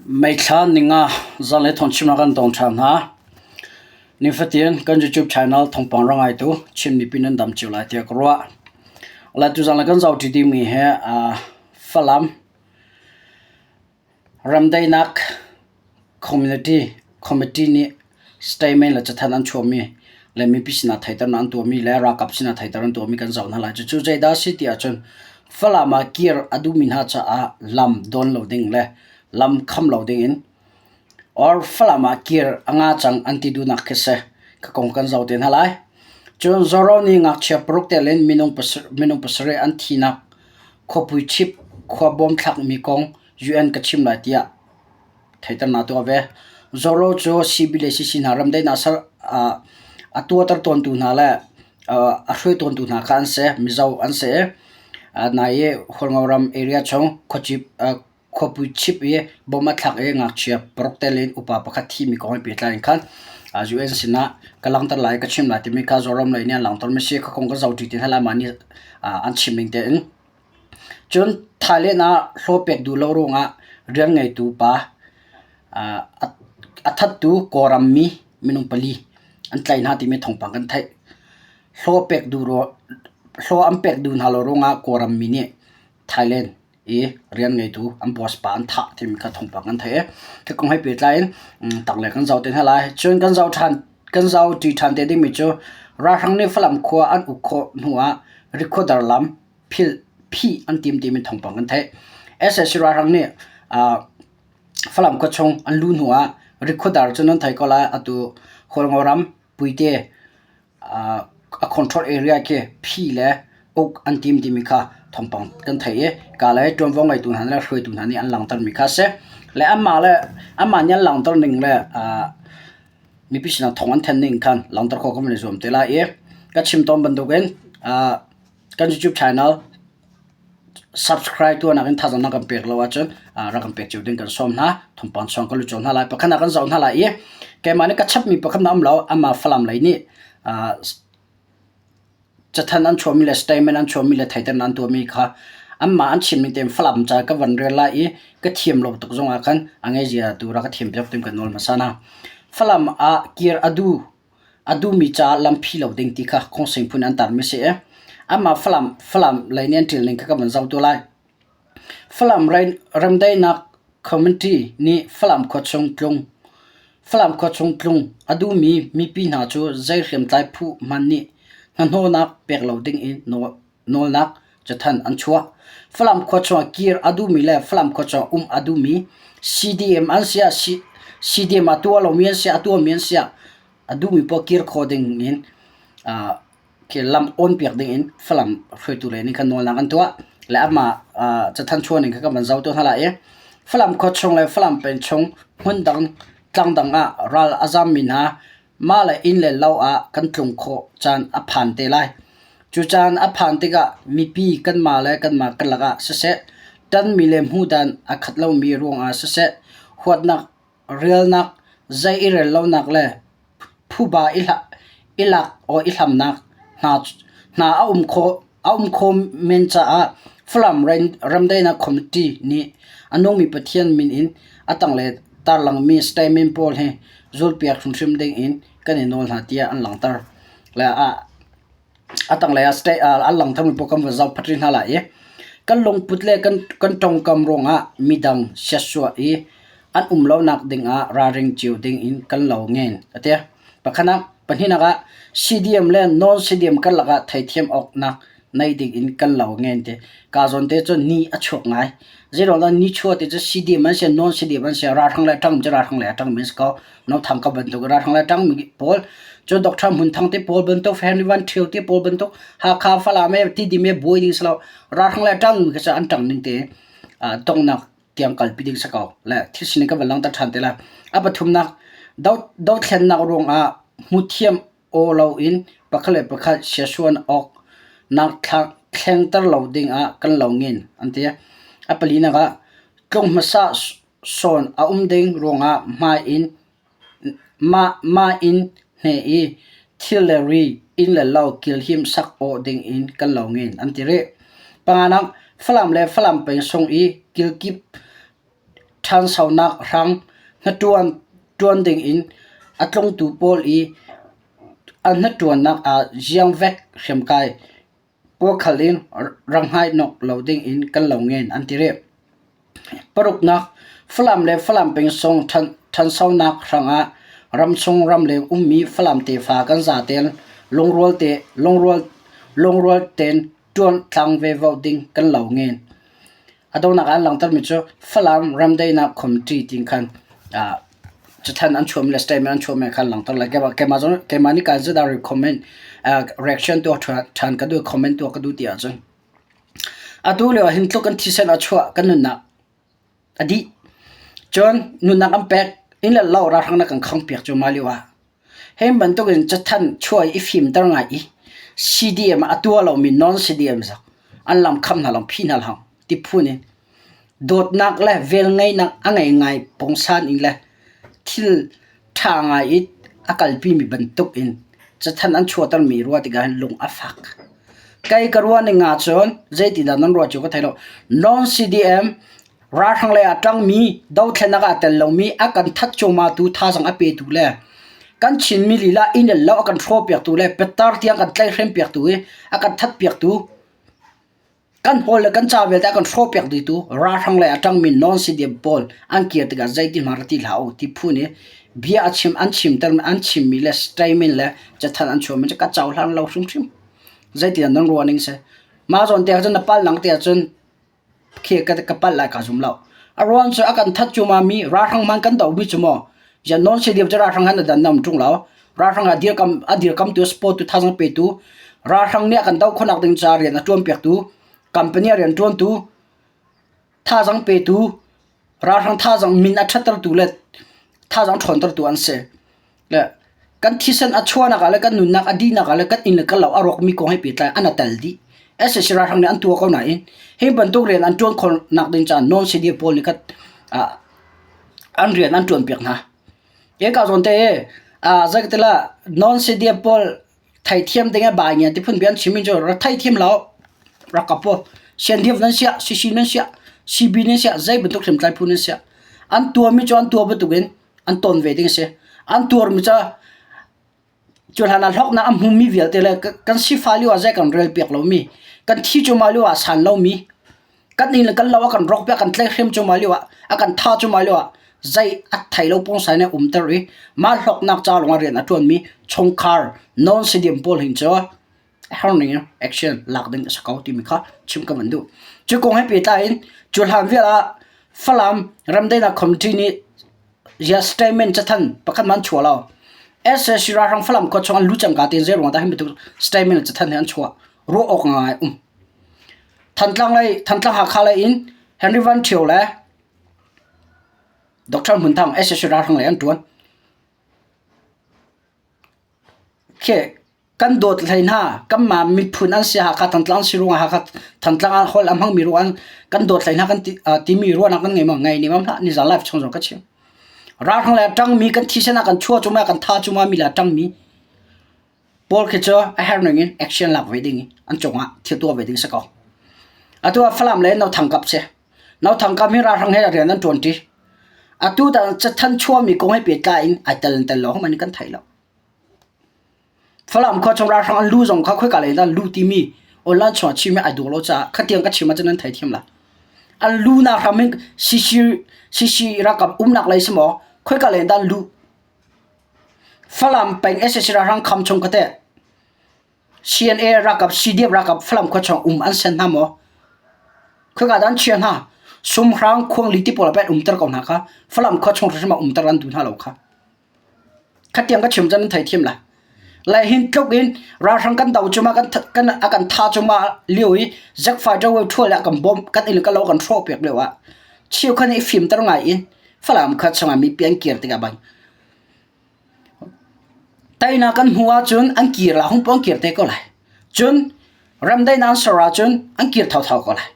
Meithla ninga zanlei thawngchimnak kan tong ṭhan hna. Nifatin kan YouTube channel thawngpang ra ngaitu Chin mipi nan dam cio lai tiah ka ruah. Lai tu zanlei kan zohṭi dingmi hi Falam ramdaihnak community committee nih statement le cathanh an chuahmi le mipi sinah theihternak an tuahmi le ralkap sinah theihter an tuahmi kan zoh hna lai. Cucu zeidah a si ti ahcun Falam ah kir a duhmi hna caah lam dawn lo ding le lam kham lo ding in or Falam ah kir a nga cang an ti duhnak khi si. Ka kong kan zoh te hna lai. Cun Zoro nih ngakchia paruk tel in minung minung pasarih an thinak khuapui chip khua bawm thlakmi kong UN ka chim lai tiah theihternak tuah ve. Zoro cu CB le CC hna ramdaihnak ser a tuahter tawntu hna le a hruai tawntu hna kha an si. Mizo an si i nai i Hualngo ram area chung khuacip khuapui chip i bom a thlak i ngakchia paruk tel in upa pakhat thimi kong he pehtlai in khan UN sinah ka langhter lai ka chim lai timi kha Zoram lei nih an langhter mi si. Kha kong ka zohṭi ti hna lai mah nih an chim ning tein. Cun Thailand ah hlaw pek duh lo ruangah rian ngeitu pa a thattu Kawlram mi minung pali an tlaih hna timi thawngpang kan theih. Hlaw pek duh hlaw an pek duh hna lo ruangah Kawlram mi nih Thailand i rian ngeitu an boss pa an thah timi kha thawngpang kan theih i hi kong he pehtlai in tanglei kan zoh te hna lai. Cun kan zoh ṭhan kan zohṭi ṭhan te dingmi cu ralhrang nih Falam khua an uk khawh hnu ah Rikhuadar lam philh phih an tim timi thawngpang kan theih. SAC ralhrang nih Falam khua chung an luh hnu ah Rikhuadar cu nan theih ko lai atu Hualngo ram Puite a control area khi phih le uk an tim timi kha thawngpang kan theih i ka le ṭuanvo ngeitu hna le hruaitu hna nih an langhtermi kha a si. Le anmah le anmah nih an langhter ning le mipi sinah thawng an thanh ning khan langhter khawh kan van i zuam te lai i ka chim tawn bantukin kan YouTube channel subscribe tuahnak in thazaang na kan pek lo ahcun rak kan pek cio ding kan sawm hna. Thawngpang chuang kan lut cio hna lai. Pakhat ah kan zoh hna lai i keimah nih ka chapmi pakhat na um lo amah Falam lei nih cathanh an chuahmi le statement an chuahmi le theihternak an tuahmi kha anmah an chimmi tein Falam ca ka van rel lai i ka thiam lo tuk zongah khan a ngeizia tu rak ka thiam piak tim kan nawl hmasa na. Falam ah kir a duh a duhmi caah lampi lo ding ti kha khawngsing phun an tarmi si i amah Falam Falam lei nih an ṭil ning kha ka van zoh tu lai. Falam remdaihnak committee nih Falam khuachung tlung Falam khuachung tlung a duhmi mipi hna cu zei hriamtlai phu hmanh nih hnahnawhnak pek lo ding in nawlnak cathanh an chuah. Falam khua chungah kir a duhmi le Falam khua chungah um a duhmi CDM an siah CDM a tuah lomi an siah a tuahmi an siah a duhmi poah kir khawh ding in lam awn piak ding in Falam hruaitu lei nih khan nawlnak an tuah. Le amah cathanh chuah ning kha kan van zoh tuah hna lai i Falam khua chung le Falam peng chung hmun dang tlang dang ah ral a zammi hna Mah le inn le lo ah kan tlung khawh caan a phan te lai. Cu caan a phan tikah mipi kanmah le kanmah karlak ah siseh, ṭanmi le hmuhdan a khat lomi ruangah siseh, huatnak, rialnak, zei i rel lonak le phuba i lak or i hlamnak hna a um khawh A um kho men caah Falam Ramdaihnak Committee nih a nungmi Pathian min in a tanglei tarlangmi statement pawl hi zulpiak hrimhrim ding in kan i nawl hna tiah an langhter. Le a tanglei ah an langhtermi pawl kan van zoh phat rih hna lai i kan lungput le kan tongkam ruangah midang siasua i an um lonak ding ah ralring cio ding in kan lo ngen a ti. Pakhat Pahnihnak ah CDM le non-CDM karlak ah theithiam awknak nei ding in kan lo ngen te. Ka zawn te cu ni a chuak ngai. Zeiruang dah ni chuah ti cu CDM an si, non-CDM an si, ralhrang le ṭang cu ralhrang le a ṭang mi an si ko. No thang ka bantuk ralhrang le ṭang mi pawl cu Dr. Hmun Thang te pawl bantuk, Henry Van Ṭhio te pawl bantuk, Hakha Falam e Tidim e buai ding si lo. Ralhrang le ṭang mi kha cu an ṭang ning te donghnak tiang kalpi ding si ko le thil sining kan van langhter ṭhan te lai. A pathumnak dothlennak ruangah hmuthiam aw loin pakhat le pakhat siasuan awk nak thlengter lo ding ah kan lo ngin an ti. A palinak ah tlung hmasa sawn a um ding ruangah hmai in Mah inn hne i thil le ri, inn le lo kilhim sak awh ding in kan lo ngin an ti rih. Panganak, Falam le Falam peng sung i kilkip ṭhansonak hrang hnaṭuan ṭuan dingin a tlungtu pawl i an hnaṭuannak ah ziangvek hriamkai puakhal in rak hngainawk lo dingin kan lo ngen an ti rih. Paruknak, Falam le Falam pengsung ṭhansonak hrangah ramchung ramleng ummi Falam tefa kan zaten lungrual tein ṭuan tlang vevo ding kan lo ngen. A donghnak ah an langhtermi cu Falam Ramdaihnak Committee ti khan cathanh an chuahmi le statement an chuahmi khan langhter lai. Keimah zong keimah nih kaan zeidah recommend reaction tuah ṭhan ka duh comment tuah ka duh ti ahcun atu lio ah hin tluk kan thisen a chuah kan nunnak a dih. Cun nunnak an pek inn le lo ralhrang na kan khangpiak cu mah lio ah Hi bantuk in cathanh chuah i fimter ngai i CDM ah a tuah lomi non-CDM zong an lam kham hna long phi hna long ti phun in dawtnak le velngeihnak a ngei ngai pungsan in le thil ṭha ngai i a kalpimi bantuk in cathanh an chuahtermi ruah tikah hin lung a fak. Kei ka ruah ning ahcun zeitindah nan ruah cio ka thei lo. Non-CDM Ralhrang lei ah ṭangmi dothlennak ah tel lomi a kan that cuahmahtu thazaang a petu le kan Chinmi lila inn le lo a kan hrawhpiaktu le pitar tiang kan tlaihhrempiaktu i a kan thatpiaktu kan hawl le kan ca vialte a kan hrawhpiak dihtu ralhrang lei ah ṭangmi non-CDM pawl an kir tikah zeiti hmanh ra ti hlah u ti phu nih bia a chim an chimter an chimmi le statement le cathanh an chuahmi cu ka cohlang lo hrimhrim. Zeitindah nan ruah ning si? Mah zawn te ahcun na pal nang te ahcun khi ka palh lai kaa zum lo. A ruang cu a kan that cuahmah mi ralhrang hmanh kan dohmi cu maw ziah non stadium cu ralhrang han a dan nam ṭung lo. Ralhrang a dirkam a dirkamtu sport tu thazaang petu ralhrang nih a kan doh khawhnak ding ca rian a ṭuanpiaktu company a rian ṭuantu thazaang petu ralhrang thazaang min a ṭhattertu le thazaang ṭhawntertu an si. Le kan thisen a chuahnak ah le kan nunnak a dihnak ah le kan inn le kan lo a rawkmi kong he pehtlai an a tel dih. SAC ralhrang nih an tuah ko nain hi bantuk rian an ṭuan khawhnak ding caah non-CDF pawl nih khat an rian an ṭuanpiak hna. Eka zawn te zeikatilah non-CDF pawl theithiam ding ah bai ngia ti phun bia an chim in cu rak theithiam lo rak kap u. CNDF nan siah, CC nan siah, CB nan siah, zei bantuk hriamtlai phu nan siah an tuahmi cu an tuah bantukin an ton ve ding a si. An tuarmi cu cu hlan ah hlawknak an hmumi vialte le kan sifah lio ah zei kan rel piak lomi, kan thi cuahmah lio ah san lomi, kan inn le kan lo a kan rawk piak, kan tlaihhrem cuahmah lio ah, a kan tha cuahmah lio ah zei a thei lo pawngsai in a umter i mah hlawknak ca lawng ah rian a ṭuanmi chungkhar non-CDM pawl hin cu har ning in action lak ding a si ko timi kha chim ka van duh. Cu kong he pehtlai in cu hlan vial ah Falam ramdaihnak committee nih zia statement cathanh pakhat man chuah lo. SAC ralhrang Falam khua chung an lu cangka tein zei ruang dah hi bantuk statement cathanh hi an chuah ruah awk ngai um. Thantlang lei Thantlang Hakha lei in Henry Van Thio le Dr. Hmun Thang SAC ralhrang lei an tuan. Khi kan dawt hlei hna kanmah miphun an si Hakha Thantlang si ruangah Hakha Thantlang ah holh a hmangmi ruang kan dawt hlei hna kan ti, uh, timi ruahnak kan ngei maw ngei ne mam hlah nizan live chung zong ka chim ralhrang le a ṭangmi kan thisen ah kan chua cuma kan tha cuma mi le a ṭangmi pawl khi cu a herh ning in action lak ve ding an cungah thil tuah ve ding si ko atu ah Falam le Nothang kap si Nothang kap hi ralhrang he rian an ṭuan ṭi atu ta cathan chuami kong he pehtlai in ai tel tel lo hman kan thei lo Falam khua chung ralhrang an lu zong kha khoika lei dah lu timi online chungah chim hi ai dawh lo caah khatiang ka chim ahcun nan theithiam lai. An lu nak hram hin CC CC ralkap umnak lei si maw khoika lei dah lu Falam peng SAC ralhrang kham chung ka teh CNA ralkap CDF ralkap Falam khua chung um an sen hna maw khoika dah an chia hna sumhrang khuangli ti pawl ah pei an umter ko hna kha Falam khua chung hrimhrim ah umter an duh hna lo kha. Khatiang ka chim cun nan theithiam lai. Lai hin tluk in ralhrang kan do cuma kan kan a kan tha cuma lio i Zack fighter wave thual ah kan bawmh kan inn kan lo kan hrawh piak lio ah cheukhat nih fimter ngai in Falam kha chungah mipi an kir tikah bang teinak kan hmu ahcun an kir la hung pawng kir te ko lai. Cun ramdaihnak an ser ahcun an kir thotho ko lai.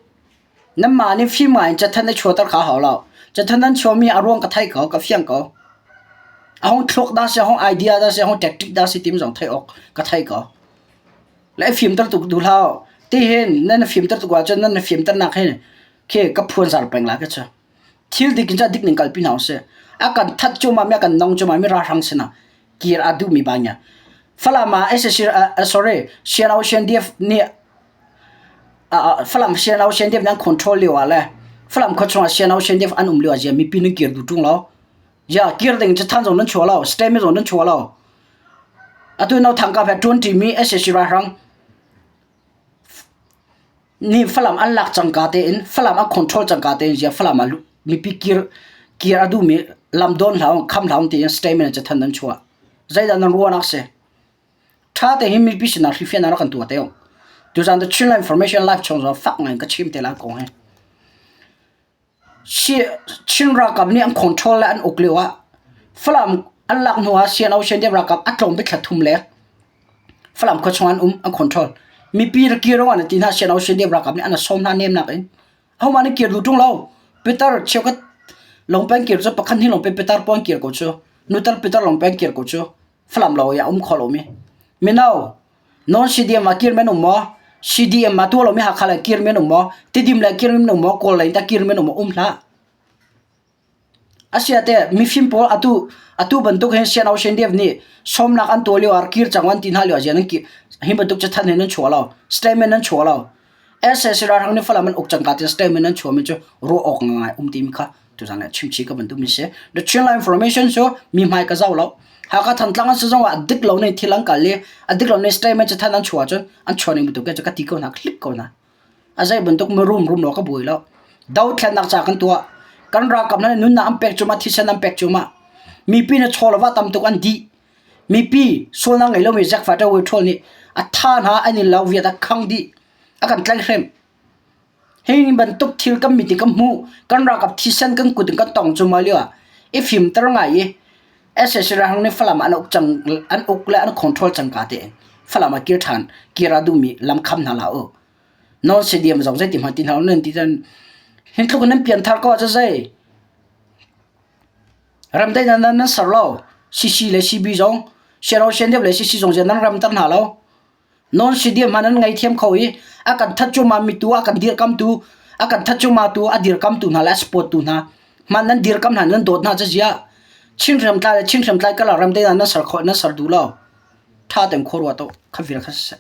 Nanmah nih fim ngai in cathanh na chuahter kha a hau lo. Cathanh nan chuahmi a ruang ka theih ko, ka fiang ko. A hung thluak dah si, a hung idea dah si, a hung tactic dah si timi zong theih awk ka thei ko. Le fimter tuk duh hlah. Tihin nan fimter tuk ahcun nan fimternak hin khi ka phuanzar peng lai ka cu. Thil dik in cun a dik ning kalpi hna usih. A kan that cuahmah mi a kan nong cuahmah mi ralhrang sinah kir a duhmi ba nia. Falam ah SAC sorry CNO CNDF nih Falam CNO CNDF nih an control lio ah le Falam khua chungah CNO CNDF an um lio ah zia mipi nan kir duh ṭung lo. Ya kir ding cu than zong nan chuah lo, statement zong nan chuah lo. Atu no thangka phe ṭuan ṭimi SAC ralhrang nih Falam an lak cangka tein Falam an control cangka tein zia Falam ah mipi kir kir a duhmi lam dawn hlah kham hlah tiin statement cu than nan chuah. Zeidah nan ruahnak si? Ṭha te hin mipi sinah hrifian rak kan tuah te u. Tuzan the Chinland Information Live chung zong fak ngai in ka chim te lai kong hi. Chin ralkap nih an control le an uk lio ah Falam an lak hnu ah CNO CNDF ralkap a tlawm bik thla thum leng Falam khua chung an um an control. Mipi ra kir an ti hna CNO CNDF ralkap nih an sawm hna nemnak in. Ahohmah nih kir duh ṭung lo. Peter cheukhat lawngpeng kir cu pakhat hnih lawngpeng Peter pawn kir ko cu. Nutar Peter lawngpeng kir ko cu. Falam lo i a um kho lomi. Mino Non CDM ah kir men um maw? CDM ah tuah lomi Hakha le kir men um maw? Tidim le kir men um maw? Kawl lei in tah kir men um maw? Um hlah. Asiate mifim pawl atu atu bantuk hin CNO CNDF nih sawmnak an tuah lio ah kir cang an ti hna lio ah ziah nan ki hi bantuk cathanh hin nan chuah lo. Statement nan chuah lo. SAC ralhrang nih Falam an uk cang ka ti statement nan chuah mi cu ruah awk ngai um ti mi kha tuzan ah chimchi ka bantuk mi si. The Chinland Information cu mi hmai ka zau lo. Hakha Thantlang an si zong ah dik lo nih thil an kal i a dik lo nih statement cu than an chuah cun an chuah ning bantuk cu ka ti ko hna click ko hna. A zei bantuk mirum rum lo ka buai lo. Dothlennak ca kan tuah. Kan ralkap hna nih nunnak an pek cuma thisen an pek cuma mipi na chaw lo va tam tuk an dih. Mipi sualnak ngei lomi Jack Fighter Withrow nih a tha hna an in lo viat a khang dih. A kan tlaihhrem. Hi bantuk thil kan mit in kan hmuh. Kan ralkap thisen kan kut in kan tong cuahmah lio ah i fimter ngai i sac ralhrang nih Falam an uk cang an uk le an control cang ka tein Falam ah kir ṭhan kir a duhmi lam kham hna hlah u. Non stadium zong zeiti hmanh ti hna u nan ti cun hin tluk in nan pianthar ko ahcun zei Ramdaih nan nan ser lo. CC le CB zong Siano Siandep le CC zong nan ramter hna lo. Non CDM hmanh nan ngei thiam kho i a kan that cuahmah mi tu a kan dirkamtu a kan that cuahmah tu a dirkamtu hna le a support tu hna hmanh nan dirkam hna nan dawt hna cazia Chin hriamtlai le Chin hriamtlai kala ramdaih nan ser kho nan ser duh lo. Tha ten khua rua to kha vir kha siseh.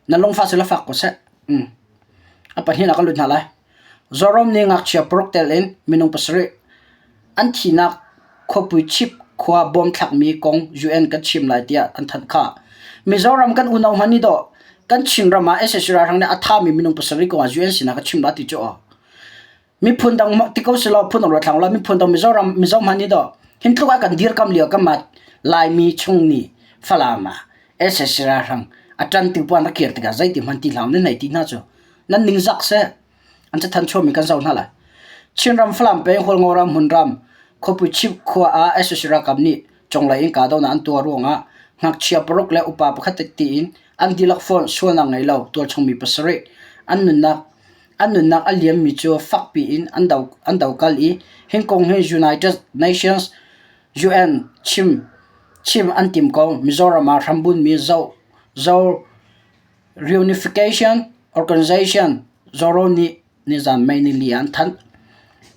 Na lungfah cu la fak ko seh. A pahnihnak kan lut hna lai. Zoram nih ngakchia paruk tel in minung pasarih an thihnak khuapui chip khua bom thlakmi kong UN kan chim lai tiah an thanh khah. Mizoram kan unau hna nih dawh kan Chinram ah sac ralhrang nih a thami minung pasarih kong ah UN sinah ka chim lai ti cu aw. Miphun dang ti ko selaw phun dang ruat hlah ulaw miphun dang Mizoram Mizo hmanh nih dawh hin tluk ah kan dirkam lio kanmah Laimi chung nih Falam ah sac ralhrang a ṭantu puan a kir tikah zeiti hmanh ti hlah nan hei ti hna cu nan ningzak seh an cathan chuahmi kan zoh hna lai. Chinram Falam peng Hualngo ram hmunram khuapi chip khua ah sac ralkap nih conglei in kahdohnak an tuah ruangah ngakchia paruk le upa pakhat tiin an dihlak fawn sualnak ngei lo tualchung mi pasarih an nunnak An nunnak a liammi cu fakpi in an do, an dokal i hi kong hi United Nations UN chim, chim an tim ko. Mizoram ah hrambunmi Zo, Zo Reunification Organization Zoro nih nizan May nili ah an thanh.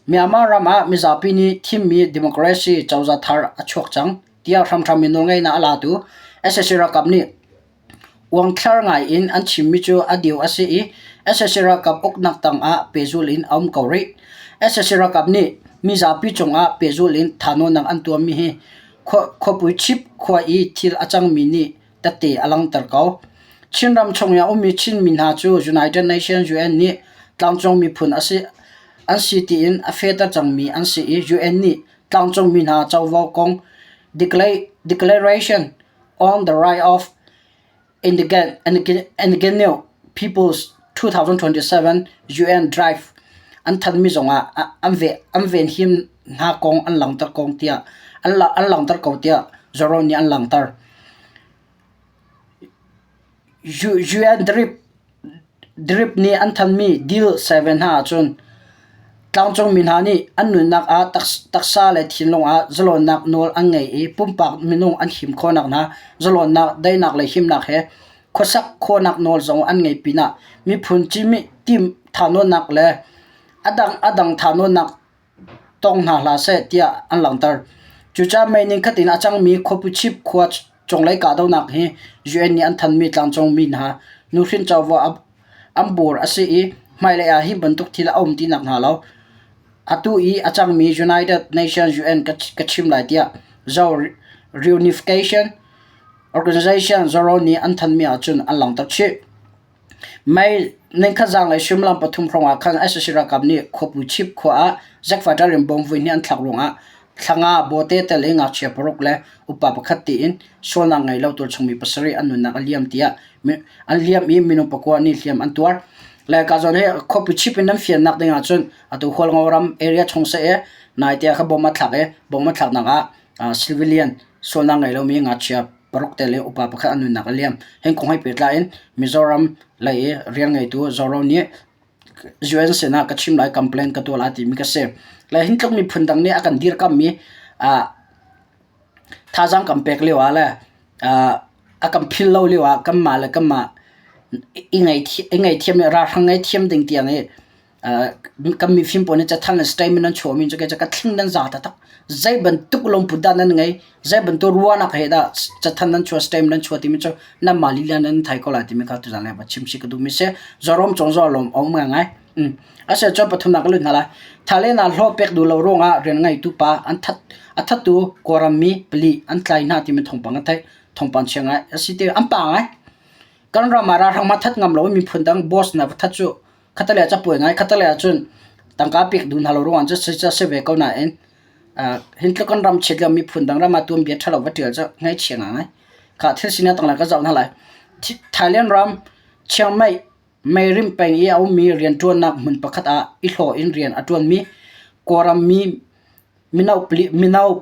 Myanmar ram ah mizapi nih thimmi democracy cozah thar a chuak cang tiah hramhram in nawlngeihnak a latu sac ralkap nih Uangthlar ngai in an chimmi cu a deu a si i sac ralkap uknak tangah pehzulh in a um ko rih. Sac ralkap nih mizapi cungah pehzulh in thahnawnnak an tuahmi hi khuapui chip khua i thil a cangmi nih tette a langhter ko. Chinram chung i a ummi Chinmi hna cu United Nations UN nih tlangcung miphun an si tiin a fehter cangmi an si i UN nih tlangcungmi hna covo kong Declaration on the Right of Indigenous Peoples 2027 UN Drive an thanhmi zongah an venhim hna kong an langhter ko tiah an langhter ko tiah Zoron nih an langhter. UN Drip nih an thanhmi Deal 7 hna ahcun tlangcungmi hna nih an nunnak ah taksa le thinlung ah zalawnnak nawl an ngei i pumpak minung an him khawhnak hna zalawnnak, daihnak le himnak he khuasak khawhnak nawl zong an ngei pinah miphun cihmih tim thahnawnnak le a dang a dang thahnawnnak. tong hna hlah seh tiah an langhter. Cucaah mei ning khat in a cangmi khuapuchip khua cunglei kahdohnak hi UN nih an thanmi tlangcungmi hna nuhrin covo an buar a si i hmailei ah hi bantuk thil a um ti nakhnga lo atu i a cangmi United Nations UN ka chim lai tiah Zo Reunification Organization ZORO nih an thanmi ahcun an langhter chih. May nikhat zaanglei suimilam pathum hrawng ah khan sac ralkap nih Khuapuchip khua ah jet fighter in bomb voihnih an thlak ruangah thla nga bawte tel i ngakchia paruk le upa pakhat tiin sualnak ngei lo tualchungmi pasarih an nunnak a liam tiah an liam i minung pakua nih hliam an tuar. Le ka zawn hi Khuapuchip in nan fiannak ding ahcun atu Hualngo ram area chung seh i naite ah kha bomb a thlak i bomb a thlaknak ah civilian sualnak ngei lomi ngakchia paruk tel i upa pakhat an nunnak a liam. Hi kong he pehtlai in Mizoram lei i rian ngeitu Zoro nih UN sinah ka chim lai complaint ka tuah lai timi ka si. Le hin tluk miphun dang nih a kan dirkammi thazaang kan pek lio ah le a kan phil lo lio ah kanmah le kanmah i ngaihthiam le ralhrang ngaihthiam ding tiang i Kan mifim pawl nih cathanh le statement an chuahmi cu ka thling nan za taktak. Zei bantuk lungput dah nan ngei, zei bantuk ruahnak he dah cathanh nan chuah, statement nan chuah timi cu nanmah lila nan thei ko lai timi kha tuzaan lei va chim si ka duhmi si. Zoram cung zong lawm a um ngaingai. Asi cun pathumnak ka lut hna lai. Thailand ah hlawh pek duh lo ruangah rian ngeitu pa an that a thattu Kawlram mi pali an tlai hna timi thawngpang ka theih. Thawngpang chia ngai a si ti an pa ngai. Kan ram ah ralhrang ma that ngam lo i miphun dang boss na va that cu Khatalei ah capuai ngai khatalei ah cun tangka pek duh hna lo ruangah cun si si ve ko nain hin tluk kan ram chiat lio miphun dang ram ah tuanbia ṭhalo va ṭial cu ngaihchia ngai. Kha thil sining tanglei ka zoh hna lai. Thailand ram Chiang Mai meirim peng i a ummi rianṭuannak hmun pakhat ah i hlawh in rian a ṭuanmi Kawlram mi Mino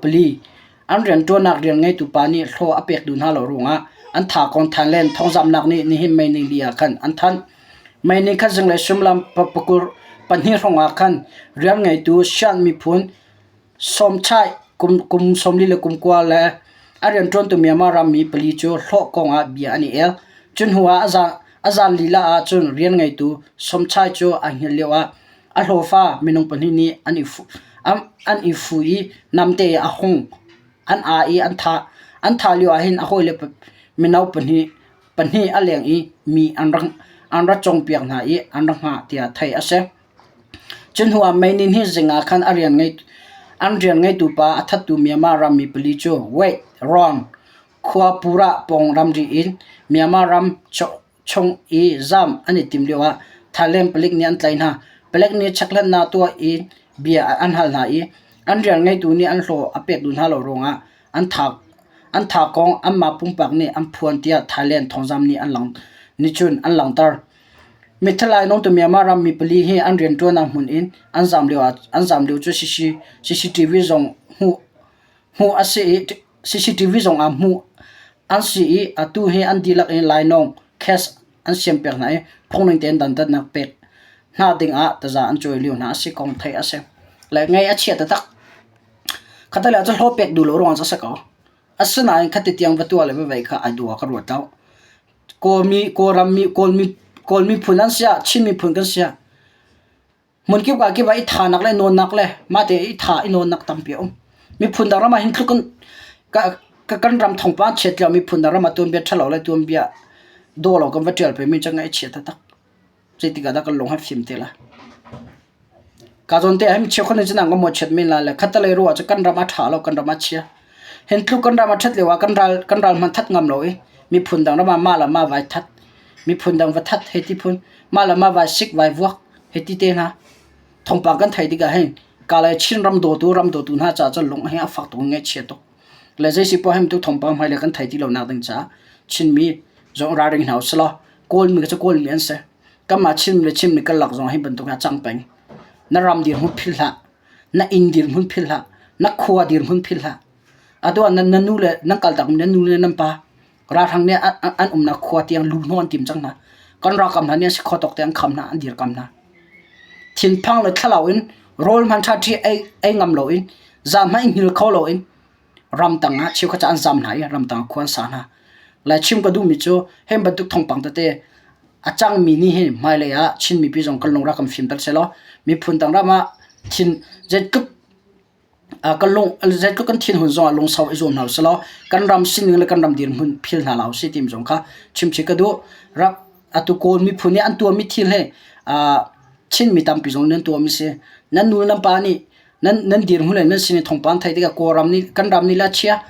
pali an rianṭuannak rian ngeitu pa nih hlawh a pek duh hna lo ruangah an tha kong Thailand thawngzamhnak nih nihin May nili ah khan an thanh. May ni khat zinglei suimilam pahnih hrawng ah khan rian ngeitu Shan miphun Somchai kum 41 le a rianṭuantu Myanmar rammi pali cu hlawh kong ah bia an i el. Cu hnu ah a zan lila ah cun rian ngeitu Somchai cu aa hngilh lio ah A hlawfa minung pahnih nih an i fu i namte a hung. An aa i an thah. An thah lio ahhin a hawile mino pahnih a leng i mi an rak cawngpiak hna i an rak hngah tiah theih a si. Cu hnu ah mei nih zing ah khan an rian ngeitu pa a thattu Myanmar rammi pali cu Wait Rawn khua Pura pawng ramri in Myanmar ram chung i zam an i timh lioah Thailand palik nih an tlaih hna. Palek nih chekhlatnak tuah in bia an hal hna i an rian ngeitu nih an hlawh a pek duh hna lo ruangah an tha kong anmah pumpak nih an phuan tiah Thailand thawngzamh nih an lang nih cun an langhter. Mithalai nungtu Myanmar ram mi pali hi an rianṭuannak hmun in an zam lio an zam lio cu CCTV zong hmuh hmuh a si i CCTV zong ah hmuh an si i atu hi an dihlak in lainawng case an siampiak hna i phungning tein dantatnak pek hna ding ah taza an cuai lio hna a si kong theih a si. Le ngei a chia taktak. Khatalei ah cu hlawt pek duh lo ruang cu a si ko. Asinain khati tiang va tuah le va vei kha ai duh ah ka ruat lo. Kawlmi, Kawlram mi, Kawlmi, Kawl miphun an siah, Chin miphun kan siah, Hmunkip ah kip ah i thanak le nawnnak le mahte i tha i nawnnak tampi a um. Miphun dang ram ah hin tluk in kan ram thawngpang chiat lio miphun dang ram ah tuanbia ṭhalo le tuanbia dawh lo kan va ṭial pengmi cu ngaih a chia taktak. Zeitik ah dah kan lung hi a fim te lai. Ka zawn te ah hin cheukhat nih cun an ka mawhchiat men lai le khattelei ruah cu kan ram a ṭha lo, kan ram a chia. Hin tluk kan ram a ṭhat lio ah kan ral kan ral hmanh that ngam lo i miphun dang ram ah mah le mah vai that, miphun dang va that hei ti phun, mah le mah vai sik vai vuak hei ti te hna. Thawngpang kan theih tikah hin Kalay Chin ram dawtu ram dawtu hna caah cun lung hi a fak tuk ngaihchia tuk. Le zei si poah hin tu thawngpang hmailei kan thei ti lo nak ding caah Chinmi zong ralring hna usih law Kawlmi cu Kawlmi an si. Kanmah Chinmi le Chinmi karlak zong hi bantuk hi a cang peng. Na ram dirhmun philh hlah. Na inn dirhmun philh hlah. Na khua dirhmun philh hlah. Atu ah nan nu le nan kaltak mi nan nu le nan pa ralhrang nih an umnak khua tiang lu hnawh an tim cang hna. Kan ralkap hna nih an si kho tawk te an kham hna, an dirkam hna. Thinphang le thlalau in rawl hmanh ṭhaṭhi ei, ei ngam loin zan hmanh i hngil kho loin ramtang ah cheukhat cu an zam hna i ramtang ah khua an sa hna. Lai chim ka duhmi cu hei bantuk thawngpang tete a cangmi nih hin hmailei ah Chin mipi zong kan lungrak kan fimter sehlaw miphun dang ram ah thin zeitluk. Kan lung zeitluk kan thinhun zongah lungsau i zuam hna usih law kan ram sining le kan ram dirhmun phil hna hlah usih timi zong kha chimchih ka duh. Ram atu Kawl miphun nih an tuahmi thil hi Chinmi tampi zong nih an tuahmi si. Nan nu le nan pa nih nan nan dirhmun le nan sining thawngpang theih tikah Kawlram nih kan ram nih le a chia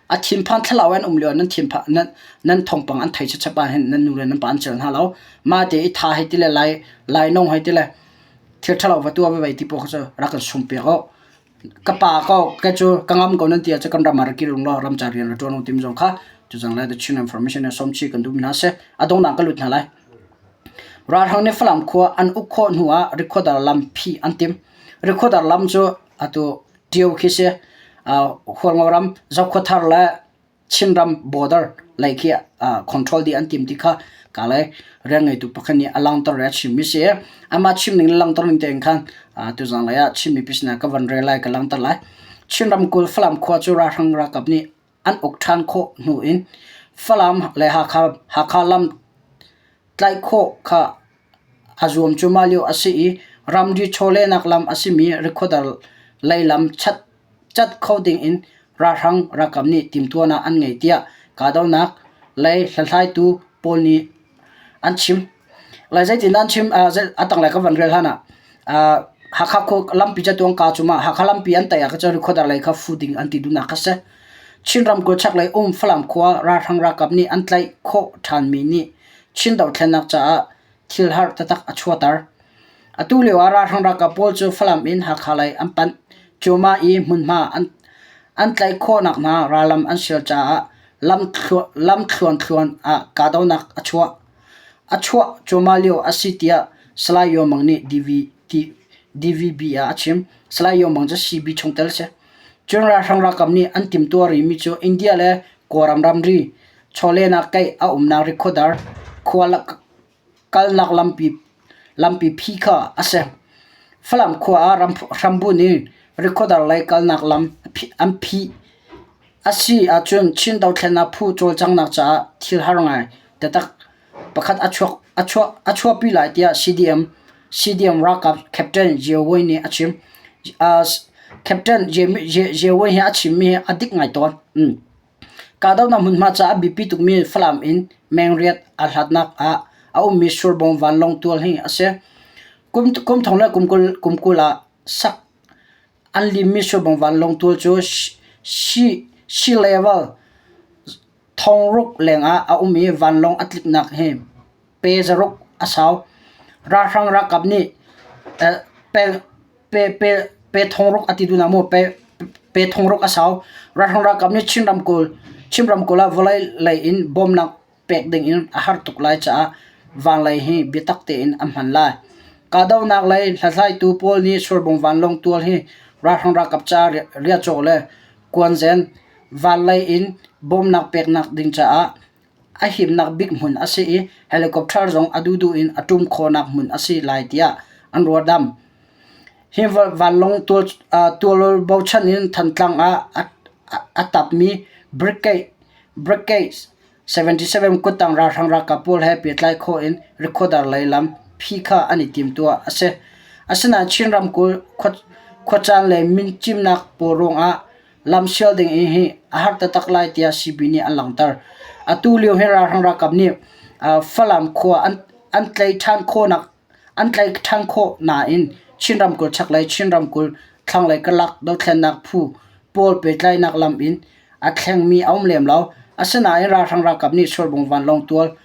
a thinphan thlalau an um lio ah nan thinphan nan nan thawngpang an thei chapchap ah hin nan nu le nan pa an cel hna lo. Mah te i tha hei ti le lai lainawng hei ti le thil ṭhalo va tuah va vei ti pawl kha cu rak kan sum piak u. Ka pa ko ka cu ka ngam ko nan ti ahcun kan ram ah rak kir ung law ramcar rian ra ṭuan ung timi zong kha tuzang le The Chin Information in sawmchih kan duhmi hna a si. A donghnak ka lut hna lai. Ralhrang nih Falam khua an uk khawh hnu ah Rikhuadar lam phih an timh. Rikhuadar lam cu atu Ṭio khi si. Hualngo ram Zokhawthar le Chinram border lei khi control dih an tim ti kha ka lei rian ngeitu pakhat nih a langhter i a chimmi si. Amah chim ning le langhter ning tein khan tuzang lei ah Chin mipi sinah ka van rel lai ka langhter lai. Chin ramkulh Falam khua cu ralhrang ralkap nih an uk ṭhan khawh hnu in Falam le Hakha, Hakha lam tlaih khawh kha a zuam cuahmah lio a si i ramri chawlehnak lam a simi Rikhuadar lei lam cat kho ding in ralhrang ralkap nih timhtuahnak an ngei tiah kahdohnak lei hlathlaitu pawl nih an chim. Lai zeitin an chim a tanglei ka van rel hlan ah Hakha khua lampi catuang ka cungah Hakha lampi an tai ah kha Rikhuadar lei kha fu ding an ti duhnak kha si. Chin ramkulh chaklei um Falam khua ralhrang ralkap nih an tlaih khawh ṭhanmi nih Chin dohthlennak caah thil har taktak a chuahter. Atu lio ah ralhrang ralkap pawl cu Falam in Hakha lei an panh cuahmah i hmunhma an, an tlaih khawhnak hna rallam an sial caah lam thluan ah kahdohnak a chuah. A chuah cuahmah lio a si tiah Salai Yaw Mang nih DV, DVB ah a chim. Salai Yaw Mang cu CB chungtel a si. Cun ralhrang ralkap nih an timhtuah rihmi cu India le Kawlram ramri chawlehnak keih a umnak Rikhuadar khua kalnak lampi phi kha a si. Falam khua ah hrambunh in Rikhuadar lei kalnak lam an phih a si ahcun Chin dothlennak phu cawlcanghnak caah thil har ngai taktak pakhat a chuahpi lai tiah CDM ralkap Captain Zio Wai nih a chim. Captain Zio Wai hi a chimmi hi a dik ngai tawn. Kahdohnak hmunhma caah a biapi tukmi Falam in mengriat aa hlatnak ah a ummi Surbung vanlawng tual hi a si. Kum thong le kum 20 ah sak an limmi Surbung vanlawng tual cu sea level thongruk lengah a um i vanlawng a tliknak hi pe zaruk a sau. Ralhrang ralkap nih pe thongruk a ti duh na maw pe thongruk a sau. Ralhrang ralkap nih Chin ramkulh ah vawlei lei in bawmnak pek ding in a har tuk lai caah vanlei hi biatak tein an hman lai. Kahdohnak lei hlathlaitu pawl nih Surbung vanlawng tual hi ralhrang ralkap ca riahcaw le kuanzen vanlei in bawmnak peknak ding caah a himnak bik hmun a si i helicopter zong a duhduh in a ṭum khawhnak hmun a si lai tiah an ruahdamh. Hi vanlawng tualrawl bochan in Thantlang ah a tapmi Brigade 77 kuttang ralhrang ralkap pawl he pehtlai khawh in Rikhuadar lei lam phi kha an i timtuah a si. Asinain Chin ramkulh khuacaan le mincimnak pawl ruangah lam sial ding hi a har taktak lai tiah CB nih an langhter. Atu lio hi ralhrang ralkap nih Falam khua an tlaih ṭhan khawhnak an tlaih ṭhan khawh nain Chin ramkulh chaklei Chin ramkulh thlanglei karlak dothlennak phu pawl pehtlaihnak lam in a thlengmi a um lem lo. Asinain ralhrang ralkap nih Surbung vanlawng tual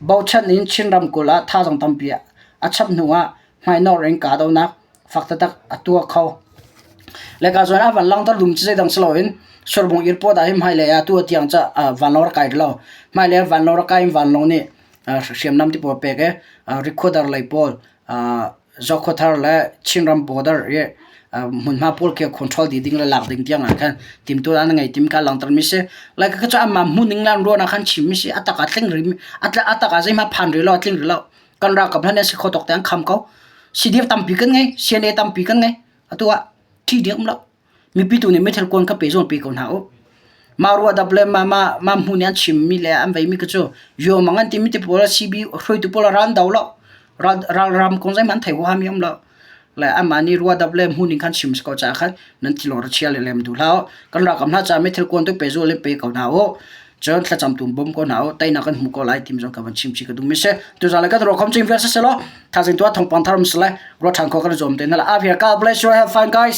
Bochan in Chin ramkulh ah thazaang tampi a chap hnu ah hmainawr in kahdohnak fak taktak a tuah kho. Le ka zawn ah van langhter dum cu zeidang si loin Surbung airport ah hin hmailei ah tu tiang ca vanlawng rak kai rih lo. Hmailei ah vanlawng rak kai in vanlawng nih hriamnam ti pawl pek i Rikhuadar lei pawl Zokhawthar le Chinram border i hmunhma pawl khi control dih ding le lak ding tiang ah khan timtuah an ngei tim kha langhter mi si. Like ka cu anmah hmuhning le an ruahnak khan chim mi si. A tak ah tling ri a tak ah zeihmanh phan rih lo a tling rih lo. Kan ralkap hna nih si kho tawk te an kham ko. CDF tampi kan ngei, CNA tampi kan ngei. Atu ah thi ding um lo. Mipi tu nih meithal kuan kha pe zawn pe ko hna u. Mah ruahdap le mah mah mah hmu nih an chimmi le an veimi kha cu yawmang an timi te pawl CB hruaitu pawl ral an do lo. Ral ral ram kong zeihmanh an thei huahami um lo. Le amah nih ruadap le hmuhning khan chim si ko caah khan nan thilawr a chia le lem duh hlah u. Kan ralkap hna caah mithil kuan tu pe zul in pe ko hna u. Cun thlacam tu bawm ko hna u. Teinak kan hmu ko lai timi zong ka van chim chih ka duhmi si. Tuzaan le kan ruakham cing vial siselaw thazing tuah thawngpang thar um sile ruah ṭhan khawh kan i zuam te hna lai. After God bless you. Have fun guys.